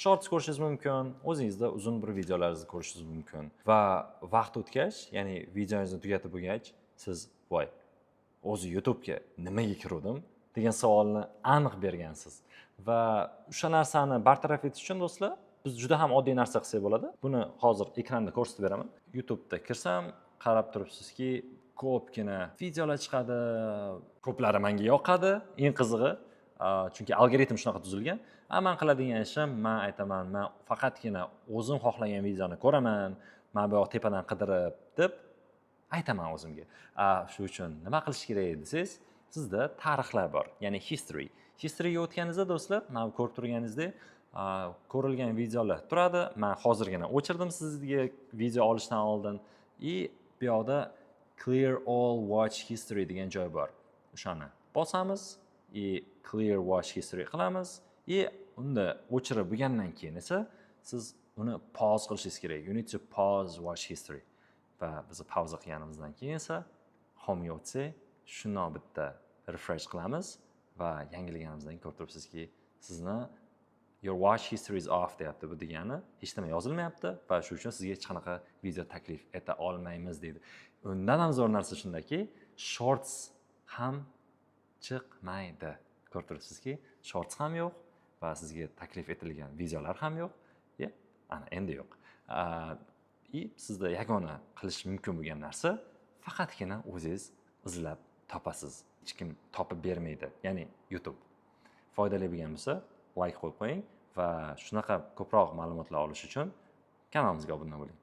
Shorts ko'rishingiz mumkin, o'zingizda uzun bir videolaringizni ko'rishingiz mumkin. Va vaqt o'tgach, ya'ni videongizni tugatib bo'lgach, siz "Voy, o'zi YouTube'ga nimaga kiruvdim?" degan savolni aniq bergansiz. Va o'sha narsani bartaraf etish uchun, do'stlar, biz juda ham oddiy narsa qilsak bo'ladi. Buni hozir ekranda ko'rsatib beraman. YouTube'da kirsam, qarab turibsizki, ko'pgina videolar chiqadi, ko'plari menga yoqadi, eng qizig'i, chunki algoritm shunaqa tuzilgan. Man qiladigan ishim, man aytaman, man faqatgina o'zim xohlagan videoni ko'raman, man bu yoq tepadan qidirib deb aytaman o'zimga. Shu uchun nima qilish kerak desangiz, sizda tarixlar bor, ya'ni history. Historyga o'tganingizda, do'stlar, mana bu ko'rib turganingizdek, ko'rilgan videolar turadi. Man hozirgina o'chirdim sizga video olishdan oldin. И bu yoqda "Clear all watch history" degan joy bor. O'shani bosamiz и clear watch history qilamiz. И unda o'chirib bo'lgandan keyin esa siz uni pause qilishingiz kerak. You need to pause watch history. Va biz pauza qilganimizdan keyin esa home'ga o'tsak, shundoq bitta refresh qilamiz va yangilaganimizdan keyin ko'rib turibsizki, sizni "Your watch history is off" deyapti. Bu degani hech nima yozilmayapti va shu uchun sizga hech qanaqa video taklif eta olmaymiz deydi. Undan ham zo'r narsa shundaki, shorts ham chiqmaydi. Ko'rib turibsizki, shorts ham yo'q va sizga taklif etilgan videolar ham yo'q. Ya, ana endi yo'q. И sizda yagona qilish mumkin bo'lgan narsa faqatgina o'zingiz izlab topasiz. Hech kim topib bermaydi, ya'ni YouTube. Foydali bo'lgan bo'lsa, like qo'yib qo'ying va shunaqa ko'proq ma'lumotlar olish uchun kanalimizga obuna bo'ling.